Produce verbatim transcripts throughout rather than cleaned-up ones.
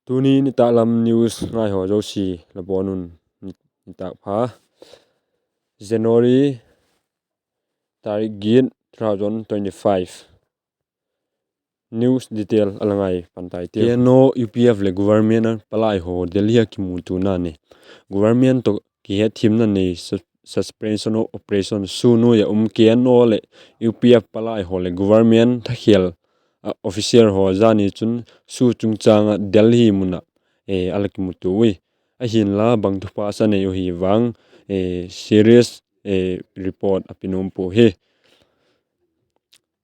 Tuni nitâk lam news ngaihaw zosia la bawn un, nitâk pha. January tarik giat, two thousand twenty-five. News detail a la ngai pan tai ti. K N O, U P F leh government a palai haw Delhi a kimutuana nei. Government tawh kihetthiamna nei, suspension of operation, SoO nuai ah um K N O leh U P F palai haw leh government thakhel a officer haw zani chun SoO chungchâng ah Delhi mun ah a la kimutua ui. Ahinla bang thupha sa nei uh hi vang serious report a pe nuam pua hi.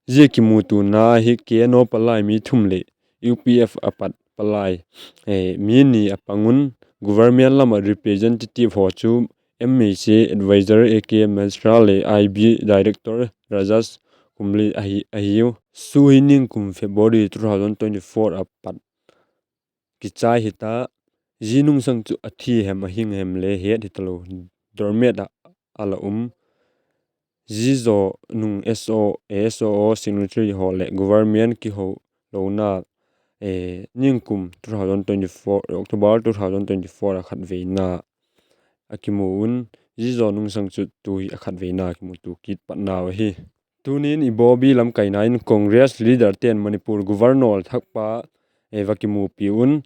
Zia kimutuana hi K N O palai mi thum leh U P F a pat palai mi ni a pang un, government lam ah representative haw chu M H A advisor A K Mishra leh I B director Rajesh Kumble ahiu. SoO hi ningkum February two thousand twenty-four a pat kichai hita. Zia nungsang chu a thi hem a hing hem le het hitalo, dormet ah a la um. Zia zaw nung SoO, SoO signatory haw leh government kiholona ningkum two thousand twenty-four, October two thousand twenty-four a khatveina a kimu un, zia zaw nungsang chu tu hi a khatveina kimutua kit patnau ahi. Tuni'n Ibobi lamkaina in Congress leaderte'n Manipur Governor thakpa va kimupi un,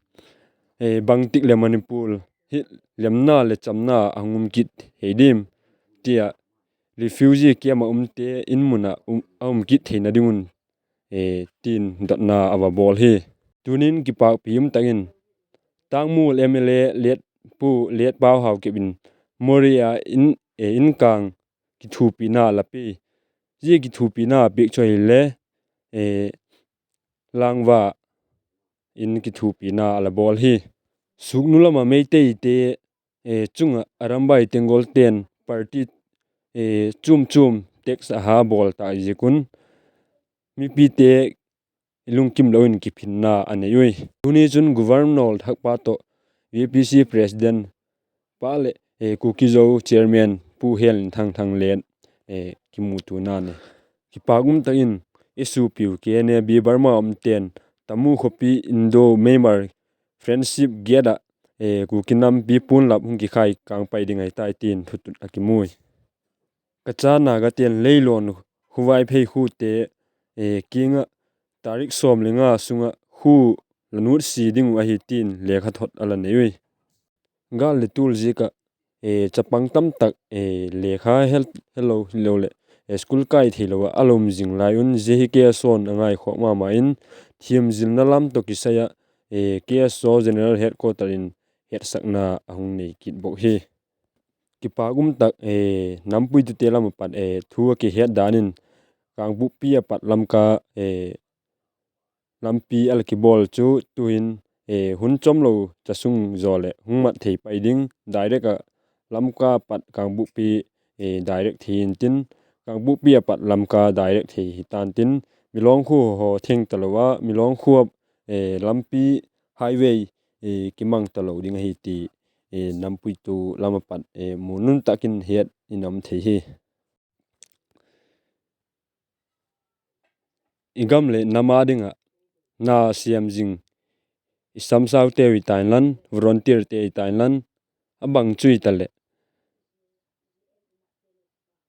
bangtik leh Manipur hi lemna leh chamna a hung um kit thei diam, tia refugee camp ah umte in mun ah a um kit theina ding un, tin dotna a va bawl hi. Tuni'n kipâkpi um tak in Tangmul M L A Pu Letpau Haokip in Moreh ah in kâng kithupina a la pia. Zia kithupina piak chu ahile Langva in kithupina a la bawl hi. Suknu lam ah Meiteite chung ah Arambai Tenggolte'n party chuam chuam tax a ha bawl tâk ziak un mipite lungkim lo in kiphinna a nei ui. Tuni chun Governor thakpa tawh V P C President pa leh Kuki-Zo Chairman Pu Henlinthang Thanglen kimutuana nei. Kipâk um tak in i suapiu K N A B Burma umte'n Tamu khawpi Indo-Myanmar Friendship Gate ah Kuki nampi puanlap hung kikhai kângpai ding ahi tai tin thutut a kimu ui. Kacha Nagate'n Leilawn khu Vaiphei khute kiang ah tarik sawm le nga sung ah khu la nutsia ding uh ahi tin lekhathot a la nei ui. Gâl le tual ziak ah chapang tamtak lekha helo hilo leh school kai theilo ah a la um zing lai un, zia hi K S O'n a ngaikhawk ma ma in thiamzilna lam tawh kisai ah K S O General Headquarter in hetsakna a hung nei kit bawk hi. Kipâk um tak, nampuitute lam ah pat thu a kihet dan in Kangpokpi ah pat Lamka lampi a la kibawl chu tu'hin hun chawmlo cha sung zaw leh hung mat thei pai ding, direct ah Lamka pat Kangpokpi direct thei intin, Kangpokpi ah pat Lamka direct thei hi ta'n tin, Milong khua haw theng talo a, Milong khua lampi highway kimang talo ding ahi ti nampuitu lam ah pat mu nung tak in het in um thei hi. I gam leh nam â ding ah na siam zing i samsaute hi ta inlan, volunteerte hi ta inlan, a bang chu hitaleh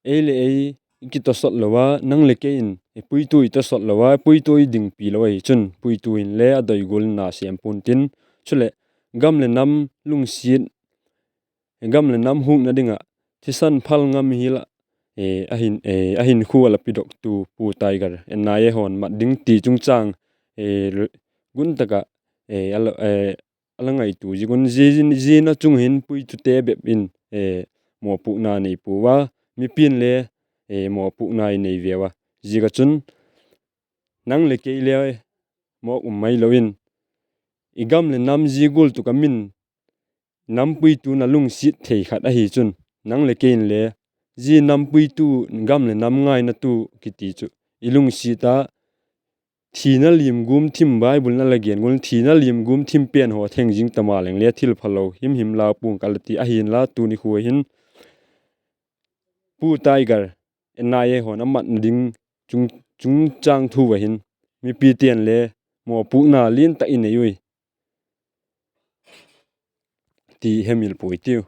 ei leh ei i kitawsawt lo a, nang leh kei in i puitu i tawsawt lo a, puitu i dingpi lo ahi chun puitu hinle a doi gual in na siam pua'n tin, chuleh gam leh nam lungsiat, gam leh nam hukna ding ah thisan phal ngam hial ah a hinkhua la pidoktu Pu Tiger, N I A haw'n mat ding ti chungchâng gun tak ah a la ngaitua ziak un, ziana chung hin puitute bep in mawpuakna nei pua a, mipi'n le mawpuakna i nei veu a. Ziak ah chun nang leh kei le mawk um mailo in, i gam leh nam zia gual tuk a min nam puitu na lungsiat thei khat ahi chun, nang leh kei inle zia nam puitu, gam leh nam ngainatu kiti chu i lungsiat a, thina lim gum thim, Bible in a la gen gual in thina lim gum thim pen haw theng zing ta ma leng le thil phalo himhim lau pua'ng ka la ti. Ahinla tuni khua hin Pu Tiger, N I A haw'n a matna ding chungchâng thu ah hin mipite'n le mawpuakna lian tak i nei ui. ti hemil puai tiu.